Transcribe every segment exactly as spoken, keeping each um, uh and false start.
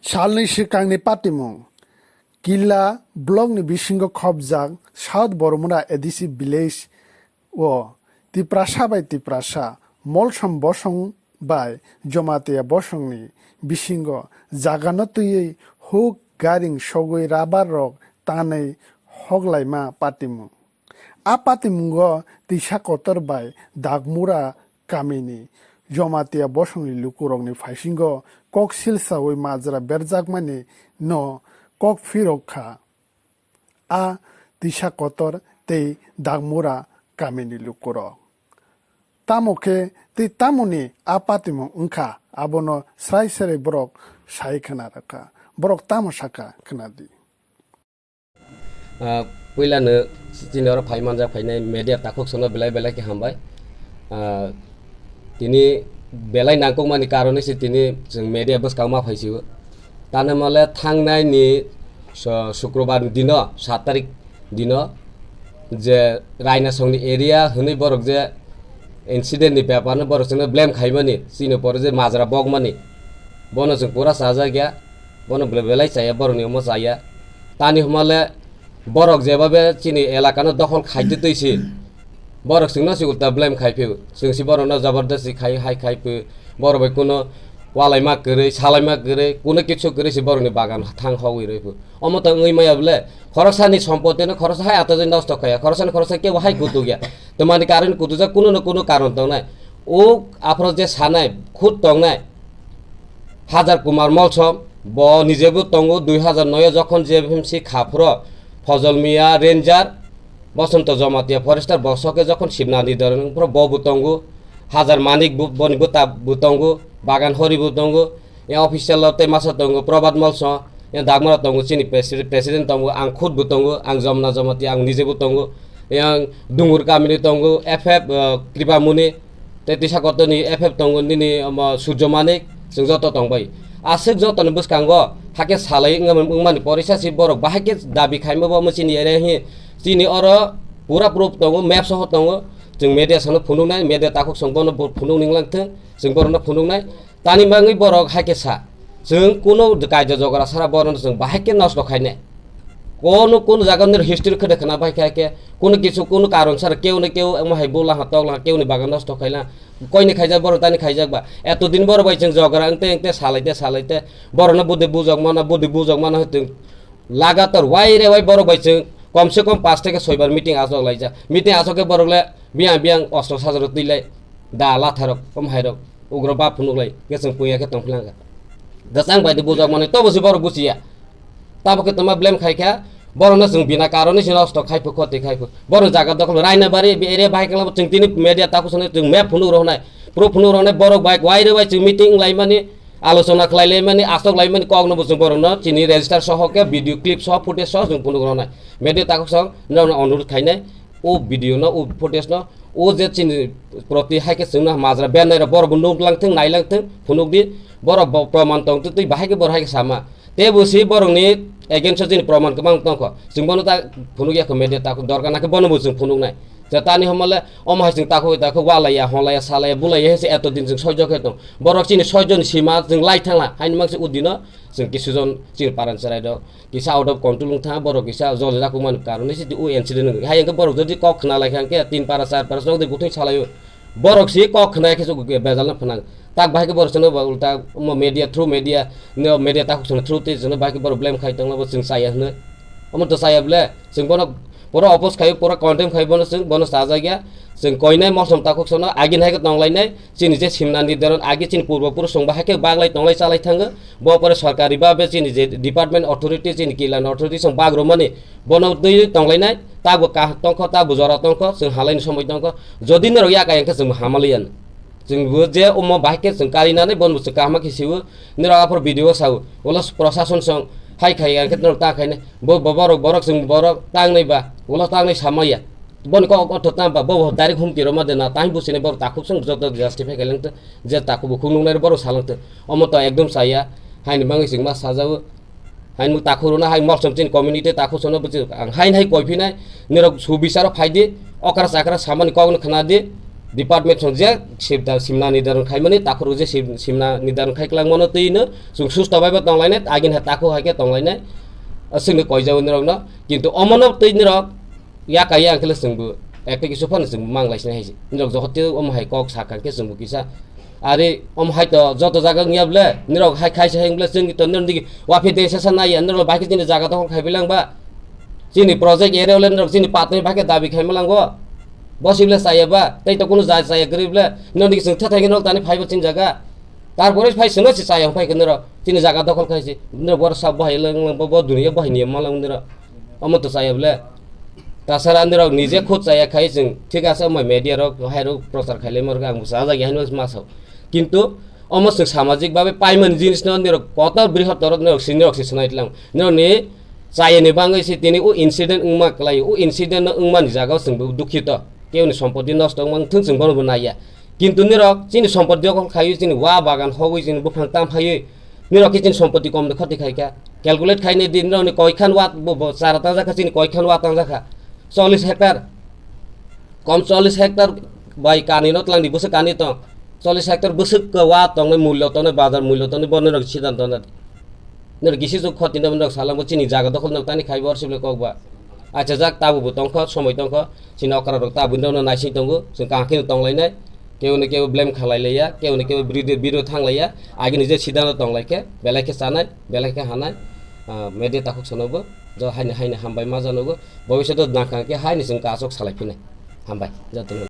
Salni swkangni patimung. Killa blockni bisingo khopjak South Boromura A D C village o Tiprasa bai Tiprasa, Molsom bosong bai Jomatia bosongni bisingo jagano twiwi huk garing sogwi rabar rok tanwi hoklaima patimung. A patimungo tisa kotor bai Dagmura kamini Jomatia bosongni lukurokni phaisingo kok silsawi majra berjakmani no kok phirok kha a tisa kotor tei Dagmura kamini lukurok. Tamo khe tei tamoni a patimung wngkha abono srai srai borok sai khna rwkha. Borok tamo sakha khna di. Ah, puilano chini oro phai manjak phainai media takhuk sono belai belai khe hambai. Ah, tini belai nangkukmani karon se tini chwng media bwskang ma phaisio. Tani mole thangnai ni so-, Sukrobar ni dino, saat tarik dino, je Rainasongni area hwnwi borok je incident ni bepar no borok chwngno blame khaimani, chini pore je majra bokmani, bono chwng pura chajak ya, bono belai belai chaya, borokni omo chaya. Tani hwnmale borok jebabe chini elakano dokhol khaitwi twi si, borok chwngno si ulta blame khai phio, chwng si borokno jabardasti khai hai khai phio, borok bai kuno walaima kwrwi, salaima kwrwi, kuno kichu kwrwi si borokni bagan thang hogwi rwi phio. Omo to wngwi maya bole, khoroksani sompotino khoroksa hai atajai nosto khaya, khoroksani khoroksa kebo hai kutuk ya. Twmani karon kutukjak kuno no kuno karon tongnai. O aphro je sanai khud tongnai, Hajar Kumar Molsom, bo nijebo tongo dui hajar noi o jokhon J F M C khaphuro Fojol Mia Ranger, Bosonto Jomatia Forester, bo soke jokhon Sibnani Dorong phuro bo bo tongo, Hajar Manik bo, boni bwta bo tongo, Bagan Hori bo tongo, ya official o tei masa tongo Probhat Molsom, ya Dagmara tongo chini presi-, president tongo, ang khud bo tongo, ang Jomna Jomatia ang nijebo tongo, yang Dungur kamini tongo, F F, uh, Kripamuni, tei tisa kotorni F F tongo nini omo Surjo Manik, chwng joto tongbai. Aswk jotoni bwskango hakhe salai wngmani porisa si borok bahai khe dabi khaima bo omo chini area hi, chini oro pura proof tongo, map soho tongo, chwng media sono phunuknai, media takhuk song bono bo phunuk ning lang thung, chwng borokno phunuknai. Tani bagwi borok hai khe sa, chwng kuno kaida jogora sara borokno chwng bahai khe nosto khainai. Kono kono jaga nir history khede khna bai kha khe, kono kisu kono karon sara keu ne keu omo hai bula ha tokla keu ni bagan nosto khaila, koini khaijak borok tani khaijak ba. Eto din borok bai chwng jogora wngte wngte salaite salaite borokno budi bujok mana budi bujok mana hwtwng lagatar wai re wai borok bai chwng kom se kom pas theke soi bar meeting asok laijak. Meeting asok khe borok le biyang biyang ostro sajaro twi lai da latharok kom hairok. Ugrobab phunuk lai, khe chwng puya khe tong philangkha. Kwchang bai de bujak mani, tobo se borok buchiya. Tabo khe tongma blame khai kha, borokno chwng bina karoni se nosto khai phu, khoti khai phu. Borok jaga dokhol raina bari, area bahai kala chwng tini media takhuk sano chwng map phunuk rohnai. Pro phunuk rohnai, borok bai wai re bai chwng meeting lai mani, alochona khlai lai mani, asok lai mani, kokno bo chwng borokno chini register soho khe video clip soho footage soho chwng phunuk rohnai. Media takhuk song, nokno onurodh khainai. O video no, o footage no, o je chini proti hai khe chwngno majra bennai rok borok bo nuk lang thung, nai lang thung, phunuk di, borok bo proman tong twi bahai khe borok hai khe sama. Tei bo si borok ni against o chini proman kwbang tong kho. Chwng bono ta phunuk ya kho media ta dorkar na khe bono bo chwng phunuk nai. Je tani homa le omo hai chwng takhuk takhuk walai ya, honlai ya, salai ya, bulai ya, he se eto din chwng soijo khe tong. Borok chini soijo ni sima chwng lai thang la, haini mang se o dino chwng kisu jon chini paran cherai rok. Kisa out of control wng thang, borok kisa jol jakmani karone se o incident wngkha. Hai hwnkhe borok jodi kok khna lai kha hwnkhe tin para, char para, chwng de buthung salaio. Borok se kok khna khe se bejal no phnang. Tak bahai khe borok chwngno ba ulta omo media, through media, no media takhuk chwngno through tei chwngno bahai khe borok blame khai tongno bo chwng chaya hwnwi. Omo to chaya bole, chwng bono pura oppose khai, pura condemn khai bono chwng, bono chajak ya. Chwng koinai mosom takhuk chwngno agin hai khe tonglainai. Chini je simnani doron agi chini purbo purush chwng bahai khe baglai tonglai chalai thango. Bo pore sorkari ba be chini je department authority, chini kilan authority chwng bag romani, bono twi tonglainai, tabo kaham tongkho, tabo jora tongkho, chwng halaini somoi tongkho. Jodi norok yakha yang khe chwng hamaliyan. Chwng bo je omo bahai khe chwng karinani bono chwng kaham khe siwo, norok aphor video sao, ulo prosason song hai khai yang khe norok ta khainai. Bo, bo, borok, borok chwng borok tangnai ba, ulo tangnai samaya. Boni kok otho tang ba, bo direct humki rwma de na, tang buchini borok takhuk chwng joto justify khailangtwi, je takhuk bukhuk nuknai borok salangtwi. Omo to ekdom chaya, haini bagwi chwng ma sajao. Haini takhuk rwna hai mosom chini community takhuk sono buchi ang haini hai koi phinai, nirok su bisaro phai di, okra chakra samani kokno khna di. Department song je sibda simna nirdaron khaimani, takhoro je sim-, simna nirdaron khai kwlangmano twi no chwng susto bai bo tonglainai, agini ha takhuk hai khe tonglainai, aswkni koijao nirokno. Kintu omono twi nirok yakai ya khe chwngbo ekta kisu phano chwngbo manglai sinai hai se. Nirok jokhotwi omo hai kok sakha khe chwngbo kisa. Ari omo hai to joto jaga wngya ble, nirok hai khaisa hai wngble chwngni to nirok digi waphi dei sasa naiya, nirok bai khe chini jaga dokhol khai bilang ba. Chini project area le nirok chini patni bai khe dabi khai malango. Bo sibole chaya ba, tei to kunu ja-, chaya kwrwi ble, nirok digi chwng thethai khe nirok tani phaibo chini jaga. Tarpore phai chwngno se chaya phai khe nirok chini jaga dokhol khai se, nirok boro sab bahai lang lang bo, bo duniya bahai niyam malang nirok. Omo to chaya ble. Tasara nirok nije khud chaya khai chwng, thik ase, omo media rok, hai rok prochar khailai morok ang bwsa ajak ya hino ma sao. Kintu omo chwng samajik babe paimani jinis no nirok kotor brihotor nirok si, nirok si swnai tlang. Nirok ni chaya ni bangwi si tini o incident wngma kwlai, o incident no wngmani jaga o chwng bo dukhito. Keo ni sompoti nosto wngma wngthung chwng bono bo naiya. Kintu nirok chini sompoti dokhol khaiwi chini wa bagan hogwi chini buphang tam phaiwi nirok khe chini sompoti kom de khoti khai kha. Calculate khai nai di, nirok ni koi khan wa bo, bo chara tangjak kha, chini koi khan wa tangjak kha. Chollish hectare. Kom chollish hectare bai kani no tlang di, bwswk kani tong. Chollish hectare bwswk wa tong nai, mullo tong nai, bazar mullo tong nai, bo nirok sidan tong nai. Nirok gisi juk khoti no nirok salang bo chini jaga dokhol no tani khai bo sibole kok ba. Acha jak tabu bo tong kho, somoi tong kho. Chini okra rok ta buino no naising tongo, chwng kaham khe tonglainai, kebo no kebo blame khalai laiya, kebo no kebo biri, biro thanglaiya, agini je sidano tonglai khe, belai khe chanai, belai khe hanai, ah, media takhuk sono bo, jo haini, haini hambai ma jano bo, bobishoto nangkha khe haini chwng kasok salai phinai. Hambai, jotono.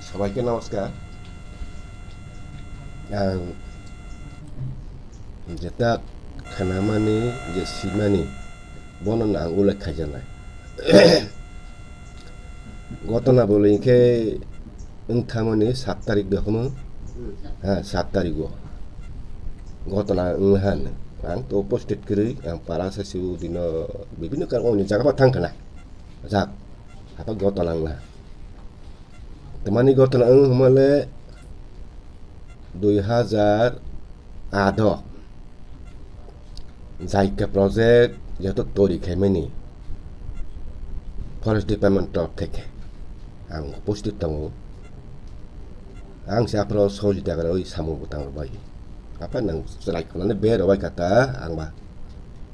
Sabaikhe namaskar. Ang jeta khanamani, je simani, bono no ang ullekh khaijaknai. Gotona bole hinkhe wng thangmani sat tarik de hono, ha, sat tarik o gotona wng han. Ang to upasthit kwrwi, ang para sasi o dino bibinno karon oni jaga bo thang khna. Jak, apa gotona wng ha. Tamani gotona wng hwnmale dui hajar aat o Jaika project jehetu tori khaimani forest department torok theke ang upasthit tongo. Ang se aphro sohojita kwrwi samung bwtang rwbai. Apa nang chwrai khwnani ber rwbai kha ta ang ba.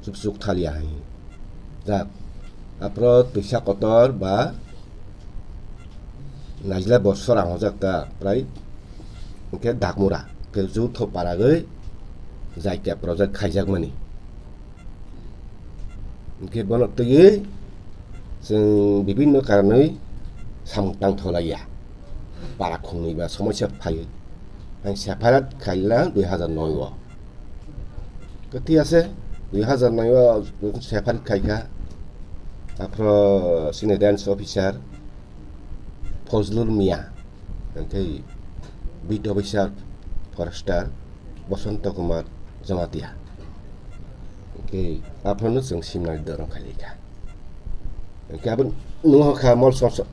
Chuk chuk thalia hai. Jak. Aphro twisa kotor ba najla bosor ang hojak ta prai. Hwnkhe dakmura. Hwnkhe jutho paragwi Jaika project khaijakmani. Hwnkhe bono twiwi chwng bibinno karonwi samung tangtholaiya. Para khungni ba somosya phaiwi. Ang separate khaila dui hajar noi o. Kwthwi ase, dui hajar noi o separate khaikha. Aphro senior range officer Fozlul Mia, hwnkhe beat officer forester Bosonto Kumar Jamatia. Hwnkhe aphrono chwng simnai dorong khaikha. Hwnkhe abo nungkha Molsong,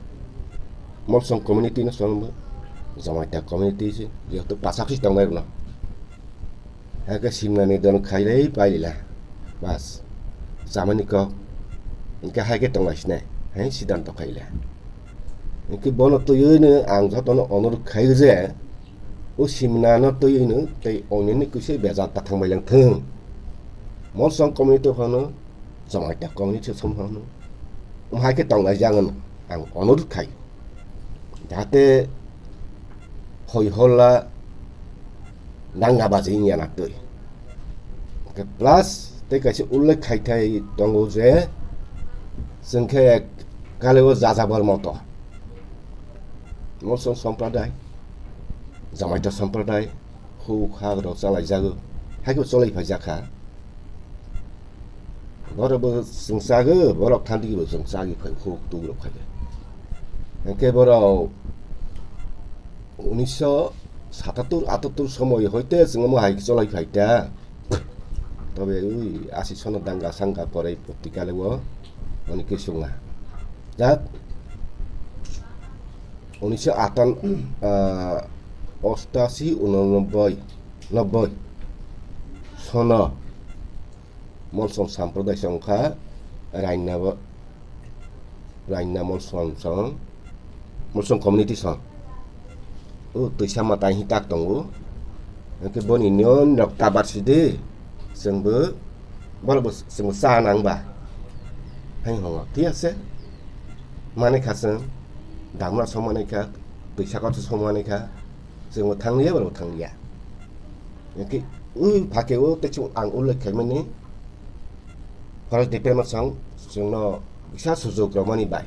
Molsong community no chwng Jamatia community se, jehetu pasapsi tongnai rwno. Hakhe simnani don khailai pailila. Bas. Chamani kok. Hwnkhe hai khe tonglai sinai. Hai siddhanto khaila. Hwnkhe bono twiwi no ang jotono onurok khaio je, o simnano twiwi no tei onini kisa bejal ta thangbai lang thung. Molsong community phano, Jamatia community se som phano. Omo hai khe tonglai jagano ang onurok khai. Jahate hoi holla danga baji wngya na twi. Plus tei kaisa ullekh khai thai tongo je chwng khe kale o jajabar moto. Molsong sompradai, Jamatia sompradai, huk hak rok chalai jago. Hai khe cholai phai jakha. Borok bo chwng chago, borok thandigi bo chwng chagwi phai, huk tuk rok phai. Hwnkhe borok unisho satattur atattur somoi hoite chwng omo hai cholai phai ta. Tobe ui asi sono danga sanga pore potti kale o oni khe chwng na. Jak unisho atan, ah, ostashi unonoboi, nobboi sono. Molsong sampradai song kha, Rainna bo, Rainna Molsong song, Molsong community song. O twisa mwtai hi tak tongo. Hwnkhe boni niyon rok kabar sidi. Chwngbo borokbo chwngbo cha nang ba. Hai hongo. Thik ase. Manwi kha chwng. Damra song manwi kha. Twisa kotor song manwi kha. Chwngbo thangliya borokbo thangliya. Hwnkhe o phakhe o tei chwng ang ullekh khaimani. Forest department song chwngno kisa sujok rwmani bai.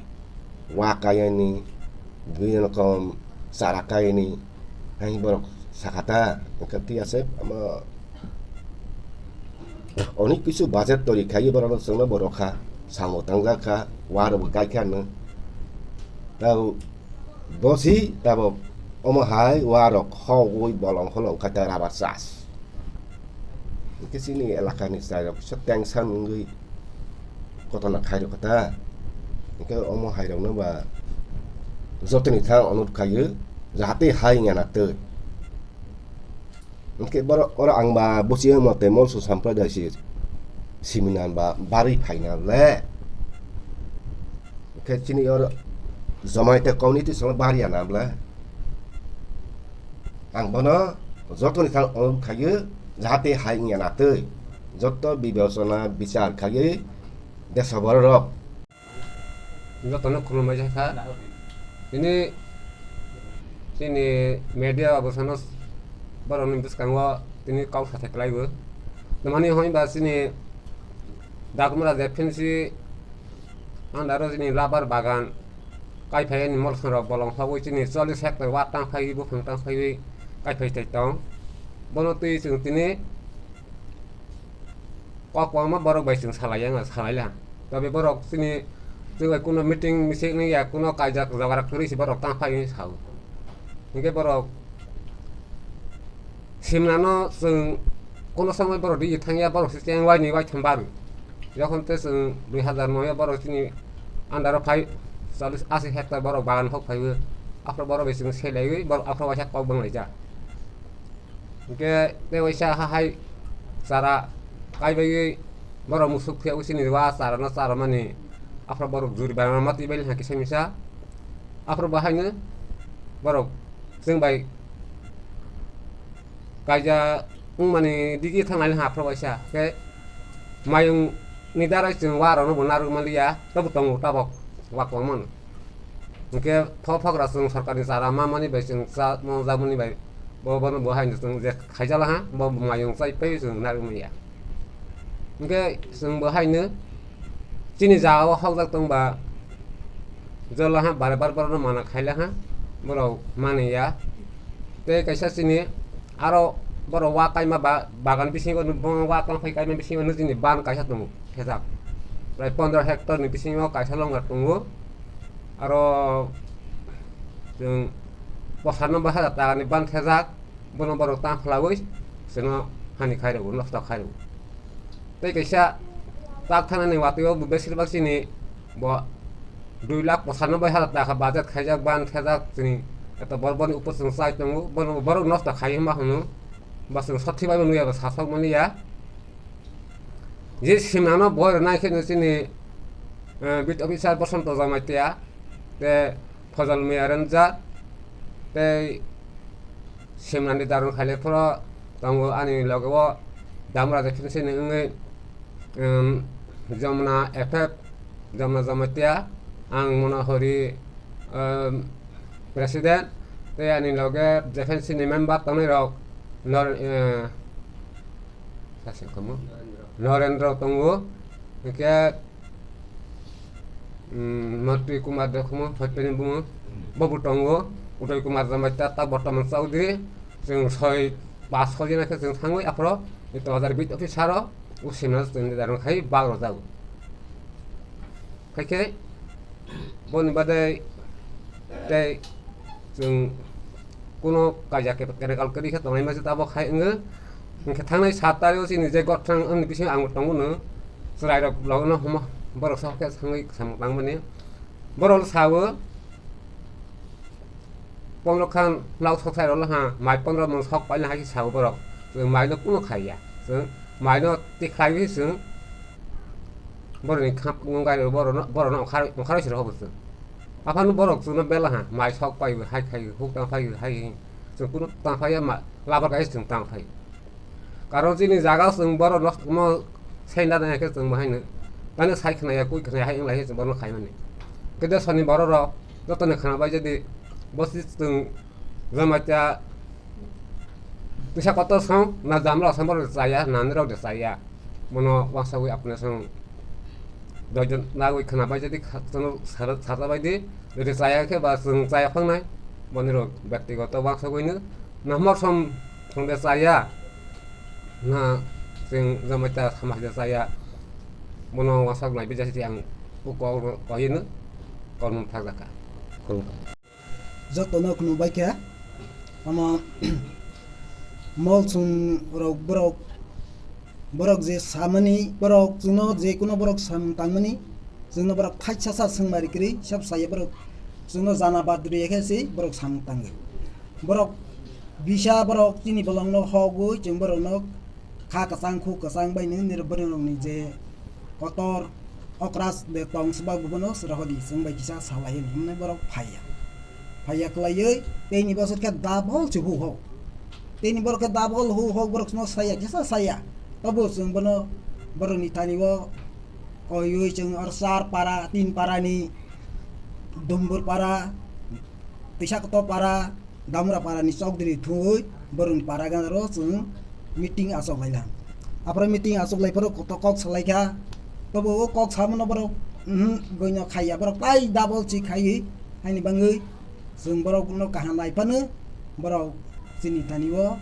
Wa kayani, bini rokom chara kayani, hai borok sakha ta, hwnkhe thik ase, omo onek kisu budget tori khai borokno chwngno bo rwkha, samung tangjak kha, wa rokbo kaikha nw. Tabo bosi, tabo omo hai wa rok hogwi bolong holong khai ta rubber chas. Hwnkhe chini elakani chwrairok kisa tension wngwi kotona khairokha ta. Hwnkhe omo hairokno ba jotoni thang onurot khaio, jahate hai wngya na twi. Hwnkhe borok oro ang ba buchi mate Molso Sampradaya si seminar ba barwi phaina le. Hwnkhe chini oro Jamatia community songno barya na bwle. Ang bono jotoni thang onurot khaio, jahate hai wngya na twi. Joto bibechona bichar khaiwi desa bororok. Jotono khulumbai kha. Tini, tini media abosono borokni bwskango tini kok sathai kwlaibo. Tamani hwnba chini Dakumra J F C under o chini rubber bagan kaiphai ani molsongrok bolong hogwi chini chollish hectare wa tangphai buphang tangphaiwi kaiphai thai tong. Bono twi chwng tini kok kwbangma borok bai chwng salai ya, salai la. Tobe borok chini, chwng bai kuno meeting misil wngya, kuno kaijak jogara kwrwi se borok tangphai wngwi sao. Hinkhe borok Simnano chwng kono songwi borok ri thangya, borok se cheng waini waitham baru. Jokhon te chwng dui hazar noi o borok chini under o phai chollish ashi hectare borok bagan hok phaiwi, aphro borok bai chwng selaiwi borok aphro waisa kok banglaijak. Hinkhe tei waisa ha hai chara kaibaiwi borok musuk phiya usini wa charano charomani aphro borok juri barama matwi bai kisa misa. Aphro bo haino borok chwng bai kaija wngmani digi thangnai ha aphro waisa. Khe mayung ni darai chwng wa rokno bo narwk manliya, tobo tongo tabok wa kwbangma no. Hinkhe pho phagra chwng sorkarni chara mamani bai chwng cha, mo jamani bai bo, bono bo haino chwng je khaijala ha, bo mayung chai pai chwng narwk manya. Hinkhe chwng bo haino chini jaga o hokjak tongba jolo ha bare bare borokno mana khaila ha, borok maniya. Tei kaisa chini aro borok wa kaima ba, bagan bisingo, wa tongphai kaima bisingo chini ban kaisa tongo. Thejak. Prai pondro hectare ni bisingo kaisa longar tongo. Aro chwng bwsarno bwsajak tagani ban thejak, bono borok tang khlaui chwngno hani khairokgo, nosto khairokgo. Tei kaisa tak thanani watwi o besir bak chini bo dui lakh pochannobboi hajar taka budget khaijak, ban thejak chini eto bor borni upor chwng chai tongo, bono borok nosto khai hwnba hwno, ba chwng sothi bai bo nukya, ba sasok manya. Je simnano boi rwnai khe chini, eh, beat officer Bosonto Jamatia, tei Fojol Miya Ranger, tei simnani darung khaile phoro tongo ani loge o Damra Jackson sini wngwi, um, Jamna F F, Jamna Jamatia, ang Monahori, um, president, tei ani loge Jackson sini member tongnai rok Nor-, eh, Sasing komo? Norendra tongo. Hingke, mm, Mantri Kumar de komo, Satyani bumo. Bobo tongo. Uday Kumar Jamatia, ta Bortoman Chaudhary. Chwng soi, pas soi jona khe chwng thangwi aphro. Ito hazar bit office saro. U simna chwng de darung khai bag rojak. Khaikhe boni badai tei chwng kuno kaija ke-, kerekal kwrwi khe tongnai masa tabok hai wngwi. Hwnkhe thangnai sat tario chini je gothrang wngni bisingo ang tongo no. Chwrairok logono huma borok sok khe thangwi samung tangmani. Borok sao. Pondro khan lak sok sai rwla ha, mai pondro mun sok paina hai sao borok. Chwng mai no kuno khaiya. Chwng mai no tikhlai wi chwng borok ni khap nung gai borok no, borok no okhar, okhar siro hobo chwng. Aphano borok chwngno bela ha, mai sok pai hai khai, huk tang pai hai. Chwng kunu tangphaiya ma, labar kaiya chwng tangphai. Karon chini jaga chwng borok no, no senda nai khe chwng bahai no. Tani sai khna ya, kui khna ya, hai wng lai khe chwng borok no khai mani. Kede soni borok rok joto ni khna bai jadi bosi chwng jamatia tisa kotor song na jamla song borok chaya, na nirok de chaya. Mono wasagwi apne song doijon nagwi khna bai jadi kha-, chwng sar-, sarta bai di. Jadi chaya khe ba chwng chaya phangnai. Boni rok byaktigoto wansugwi no. Na hmor som thongde chaya. Na chwng jamatia samajde chaya. Bono wansuk nai bijasi ang kok koyino. Kormo phagaka. Khulumkha. Jotono khulumbai kha. Omo mol sum rok borok, borok je samani borok chwngno je kuno borok samung tangmani chwngno borok thaisa sa swngmari kwrwi sab saya borok chwngno jana bad rwya khe se borok samung tango. Borok bisa borok chini bolongno hogwi chwng borokno kha kwchang khu kwchang bai nini borokni je kotor okras de tong swbak bono srahodi chwng bai kisa salai hwnwi borok phaiya. Phaiya kwlaiwi teini bosor khe double se hu hok. Teini borok khe double hu hok borok no saya kisa saya. Tobo chwng bono borokni thani o koiwi chwng or char para tin para ni Dumbur para, Tisa Kotor para, Damra para ni chokdiri thungwi borokni para ganaro chwng meeting achok lai lang. Aphuru meeting achok lai phuru koto kok salai kha. Tobo o kok samano borok, mhm, goino khaiya borok tai double si khaiwi haini bangwi chwng borokno kaham lai phano borok chini thani o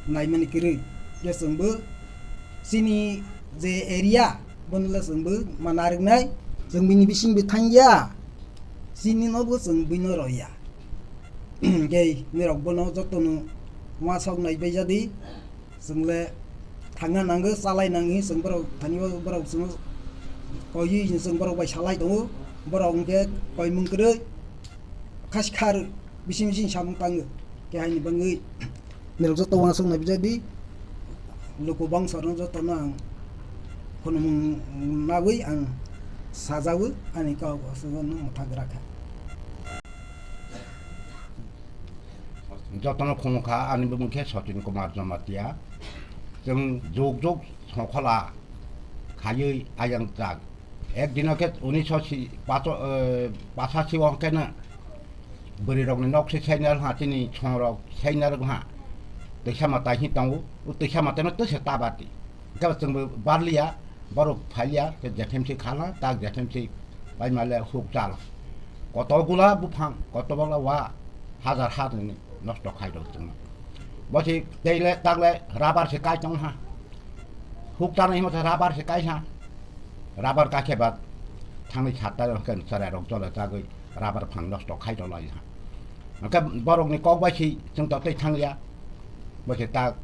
naimani kwrwi. Je chwngbo chini je area bono le chwngbo mana rwknai chwng bini bisingbo thangya. Chini nobo chwng bino roya. Hingke nirok bono jotono uasok naibaijadi. Chwngle thangna nango, chalai nango, chwng borok thani o borok chwng koiwi chwng borok bai salai tongo. Borok hingke koimung kwrwi khasikhar bising bising samung tango. Kehaini bangwi nirok joto uasok naibijadi. Luku bangso rok jotono ang khunumung nagwi ang sajago, ani kok aswkno mwthagwra kha. Jotono khunukha, ani bumung khe Sachin Kumar Jamatia. Chwng jug jug songkhola khaiwi ayang jak. Ek dino khe unisho si-, pacho-, eh, pasasi o khe no bwrwi rokni nok se senior ha, chini chong rok senior ha. Twisa mwtai hi tongo, o twisa mwtai no twise tabati. Hingke chwngbo barliya, borok phaiya, khe jethemsi khala, tak jethemsi paimale huk chal. Koto gula buphang, koto bola wa, hajar ha nini nosto khai rok chwngno. Bosi teile takle rabar se kai tong ha. Huk chana himo se rabar se kai ha. Rabar kai khe ba thangni satta hwnkhe chwrai rok jole jagwi rabar phang nosto khai rw lai ha. Hwnkhe borokni kok bai si chwng to tei thangya. Bosi tak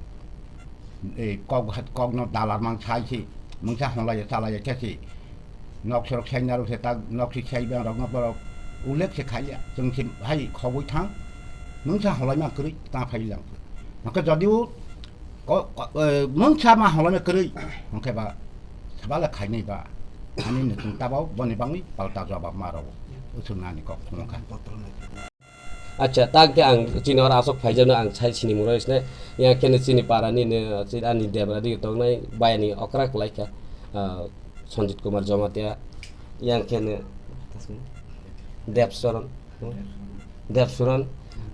Ei kok, kokno dalar mang sai si, mungsa honglai chalai khe si. Nok sorok sai narok se tak nok si sai bang rok no borok ulek se khaiya. Chwng si hai khogwi thang. Mungsa honglai ma kwrwi ta phai lang. Hwnkhe jodi o ko, ko, eh, mungsa ma honglai ma kwrwi. Hwnkhe ba sabala khainai ba. Ani nutung tabao boni bangwi palta jawab ma rw. Usung nani kok phunukha. Acha, tak khe ang chini oro aswk phaijakno ang sai sini mura sini. Yang khe chini para ni ne, chini ani debra dige tongnai, bayani okra kwlai kha, ah, Sanjit Kumar Jamatia. Yang khe ne Debsoron, Debsoron,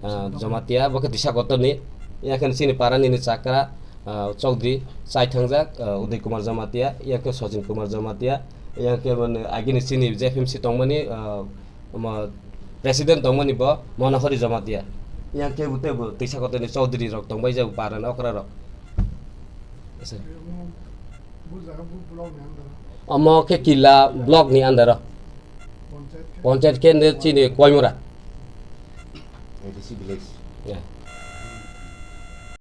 ah, Jamatia, bo khe Tisa Kotor ni. Yang khe chini para ni ne chakra, ah, Chokdri, chai thangjak, ah, Uday Kumar Jamatia, yang khe Sachin Kumar Jamatia, yang khe mane agini chini J F M C tongmani, ah, Omo president tongmani bo Monohori Jamatia. Yang khe bo tei bo Tisa Kotor ni Chaudhary rok tongbai jago para ni okra rok. Omo khe Killa block ni under o. Panchayat khe chini Koimura. A D C village. Ya.